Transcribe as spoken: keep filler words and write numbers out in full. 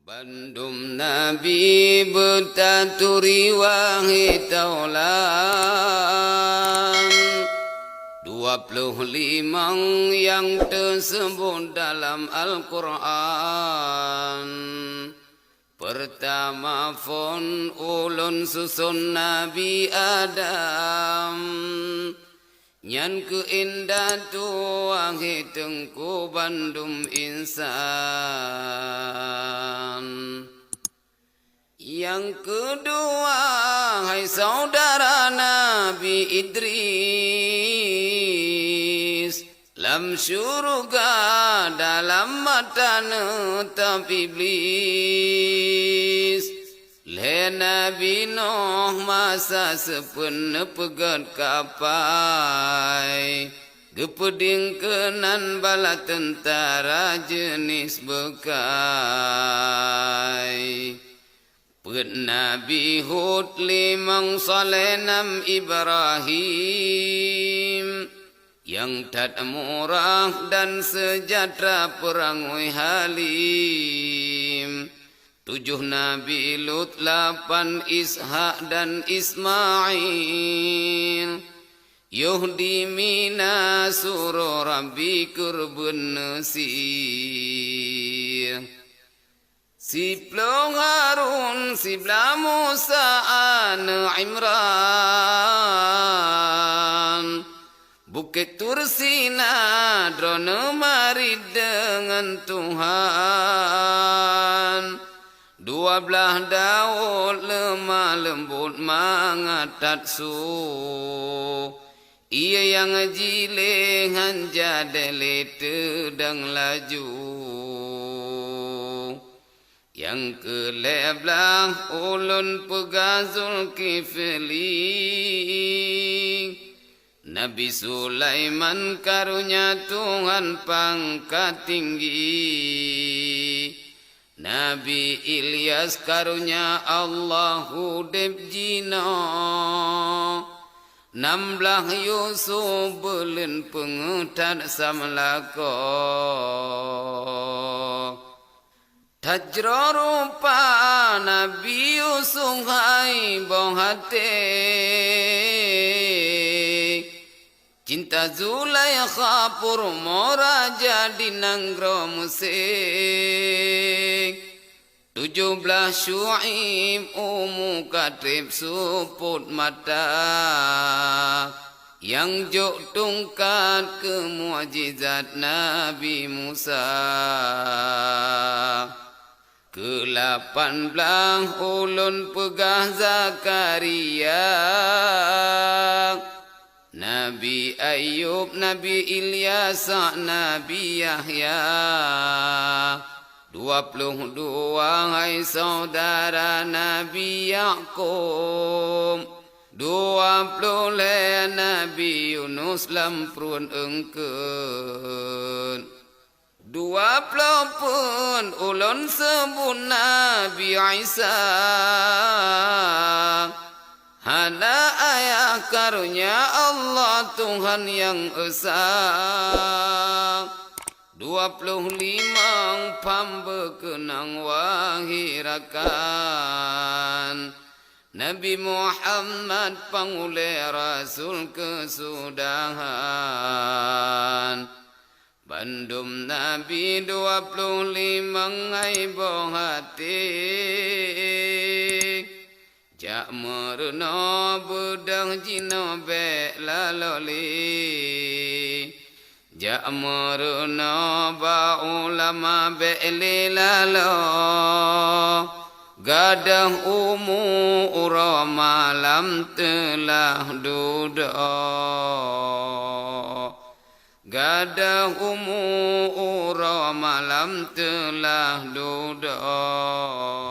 Bandum nabi beutaturi wahé taulan, dua ploh limong nyang teuseubut dalam Al-Qur'an. Peurtama phon ulôn suson Nabi Adam, nyan keuh indatu wahé teungku bandum insan. Nyang keudua, hai saudara Nabi Idris, lam syeuruga dalam mata neutôb Iblis. Lhée Nabi Nuh masa seupôt neupeugét kapai, geupeudong keunan bala teuntara jeunis beukai. Peuet Nabi Hud, limong Saleh, nam Ibrahim, nyang that murah dan seujahtra peurangui halim. Tujoh Nabi Lut, lapan Ishak dan Ismail. Yoh di Mina suroh Rabbi keureubeuen Mesir. Siploh Harun, siblaih Musa aneuëk Imran. Bukét Tur Sina droeneueh marit deungon Tuhan. Dua blaih Daud leumah leumbot mangat that su. Ié nyang jiléh han jadéh lé teudong laju. Nyang keu lhée blaih ulôn peugah Zulkifli. Nabi Sulaiman karonya Tuhan pangkat tinggi. Nabi Ilyas karonya Allah udeb jinoe. Nam blaih Yusuf beuleuen peungeuh that samlakoe. That jroh rupa Nabi Yusuf hai boh até. Cinta Zulaikha peurumoh raja di nanggroe Meusé. Tujoh blaih Syu'aib umu ka treb seupôt mata. Nyang jok tungkat keu mukjizat Nabi Musa. Keu lapan blaih ulôn peugah Zakaria, Nabi Ayub, Nabi Ilyas, Nabi Yahya. Dua ploh dua hai saudara Nabi Yakub. Dua ploh lhée Nabi Yunus lam pruet eungkôt. Dua ploh peuet ulôn seubut Nabi Isa. Hana ayah karonya Allah Tuhan nyang esa. Dua ploh limong pham beukeunong wahé rakan. Nabi Muhammad pangulée rasul keusudahan. Bandum nabi dua ploh limong hai boh até. Jak meurunoe beudôh jinoe bék lalo lé. Jak meurunoe bak ulama bék lé lalo. Gadôh umu uroe malam teulah dudoe. Gadôh umu uroe malam teulah dudoe.